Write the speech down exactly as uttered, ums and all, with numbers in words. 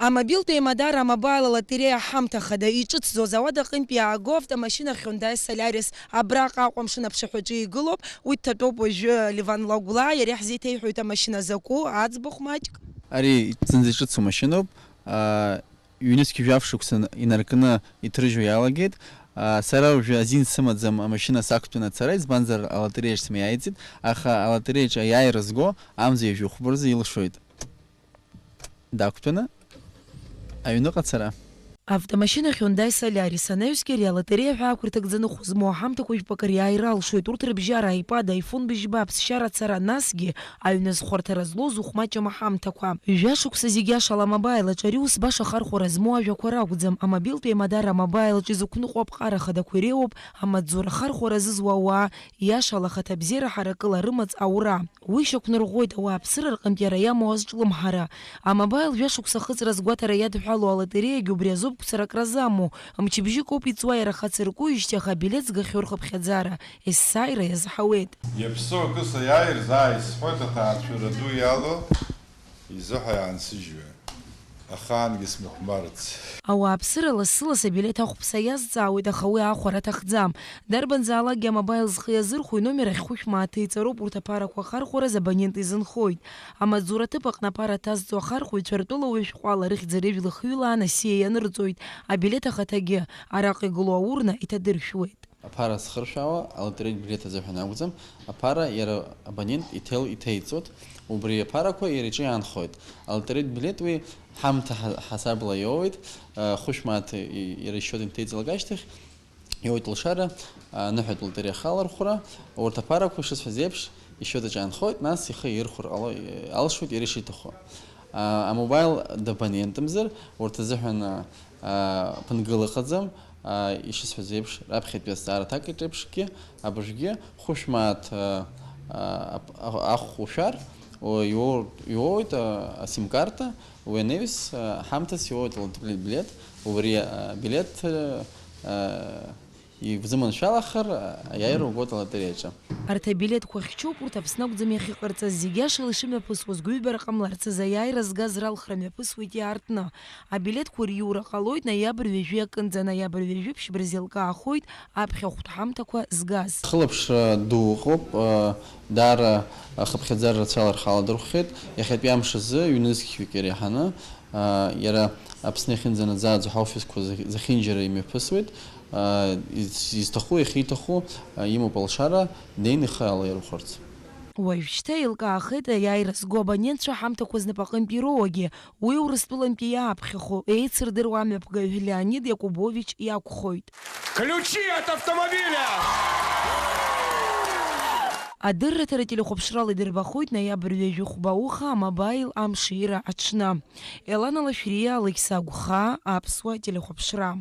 Амобилтә еимадара амобаил алотереиа ҳамҭа хада иҿыцӡоз ауада аҟынтә иааго автомашьына Hyundai Solaris абраҟа Аҟәа амшын аԥшаҳәаҿы игылоуп. Уи дҭатәоуп уажәы Леван Лагәлаа, иара иаҳзеиҭеиҳәоит амашьына закәу, аӡбахә маҷк. Ари зынӡа иҿыцу машьыноуп. Аа, ҩнызқь жәаф шықәса инаркны иҭрыжьуа иалагеит. Аа, сара уажәы азин сымаӡам амашьына сақәтәаны ацара, избанзар алотереиаҿ сымиааиӡеит, аха алотереиаҿ аиааира зго амза ҩажәи хәба рзы илшоит. Дақәтәаны аҩныҟа ацара. Автомашьына Hyundai Solaris анаҩсгьы ари алотереиа ҳәа ақәырҭак ӡаны хәы змоу аҳамҭақәа жәпакы риааира алшоит. Урҭ рыбжьара iPad, iPhone быжьба, аԥсшьара ацара, насгьы аҩны зхәарҭара злоу зыхәмаҷым аҳамҭақәа. Жәашықәса зегь ашала амобаил аҿы ари ус баша ахархәара змоу ажәақәа ракәӡам. Амобилтә еимадара амобаил аҿы изықәныҟәо аԥҟара хадақәа иреиуоуп амаҵзура ахархәара зызуа ауаа, иашала ахаҭабзиара ҳаракыла рымаҵ аура. Уи шьақәнарӷәӷәоит ауааԥсыра рҟынтә иара иамоу азҿлымҳара. Амобаил жәашықәса ахыҵра азгәаҭара иадҳәалоу алотереиагьы убри азоуп гәцаракра замоу. Мчыбжьык ауп иҵуа иара хацыркуижьҭеи, аха абилеҭ згахьоу рхыԥхьаӡара есааира иазҳауеит. Иаԥсоу акы саиааир заа исҳәоит, аҭаацәара ду иалоу изыҳәа иаансыжьуеит. Ахаангьы смыхәмарц. Ауааԥсыра лассы-ласс абилеҭ ахәԥса иазҵаауеит, аха уи аахәара аҭахӡам. Дарбанзаалакгьы амобаил зхы иазырхәо иномер ахь хәышә мааҭы иҵароуп, урҭ аԥарақәа ахархәараз абонент изынхоит. Амаҵзура аҭыԥ аҟны аԥара ҭазҵо ахархәаҩцәа ртәыла уаҩ шәҟәала рыхьӡ рыжәла хҩыла анасиа ианырҵоит, абилеҭ ахаҭагьы араҟа игылоу аурна иҭадыршәуеит. Аԥара зхыршәаауа алотереитә билеҭ азыҳәан акәӡам, аԥара иара абонент иҭел-, иҭеиҵоит, убри аԥарақәа иара иҿы иаанхоит. Алотереитә билеҭ уи ҳамҭа ҳа-, ҳасабла иоуеит, а, хәышә мааҭ и-, иара ишьоит инҭеиҵалак ашьҭахь, иоуеит лшара, а, аныҳәатә лотереиа ахалархәра, урҭ аԥарақәа шысҳәаз еиԥш ишьоит аҿы аанхоит, нас ихы ирхәар ало-, алшоит иара ишиҭаху. А, амобаил дабонентымзар, урҭ азыҳәан, а, а, ԥынгыла ыҟаӡам, а, ишысҳәаз еиԥш, раԥхьатәи азҵаара аҭак еиԥшгьы, абыржәгьы хәышә мааҭ, а, а, ап-, а-, ахә ушәар, о, иуоу-, иуоуеит, а, асим-карта, уи анаҩс, а, ҳамҭас иуоуеит алотереитә билеҭ, убри, а, билеҭ, а, а, Ибзыманшәалахар, аиааира угоит алотереиаҿы. Арҭ абилеҭқәа хьчоуп, урҭ Аԥсны акәӡам иахьыҟарҵаз, зегь ашала ишымҩаԥысуаз гәҩбара ҟамларц азы аиааира згаз ралхра мҩаԥысуеит иаартны. Абилеҭқәа риура ҟалоит ноиабр ҩажәи акынӡа, ноиабр ҩажәи ԥшьба рзы еилкаахоит аԥхьахәтә ҳамҭақәа згаз. Хылаԥшра ду ыҟоуп, даара ахыԥхьаӡара рацәала рхы аладырхәхьеит. Иахьатәи амш азы ҩнызқьҩык иреиҳаны, иара Аԥсны иахьынӡанаӡааӡо ҳаофисқәа зехь-, зехьынџьара имҩаԥысуеит. Из-, изҭаху, иахьиҭаху, имоуп алшара, днеины ихы алаирхәарц. Уажәшьҭа еилкаахеит аиааира зго абонентцәа ҳамҭақәа знапаҟынтә ироуагьы. Уи Урыстәылантәи иааԥхьахо, еицырдыруа амҩаԥгаҩ Леонид Якубович иакәхоит. Ключи от автомобиля! Адырраҭара телехәаԥшрала идырбахоит ноиабр ҩажәи хәба уха амобаил амшира аҽны. Елана Лашәриа, Алықьса Агәхаа, Аԥсуа телехәаԥшра.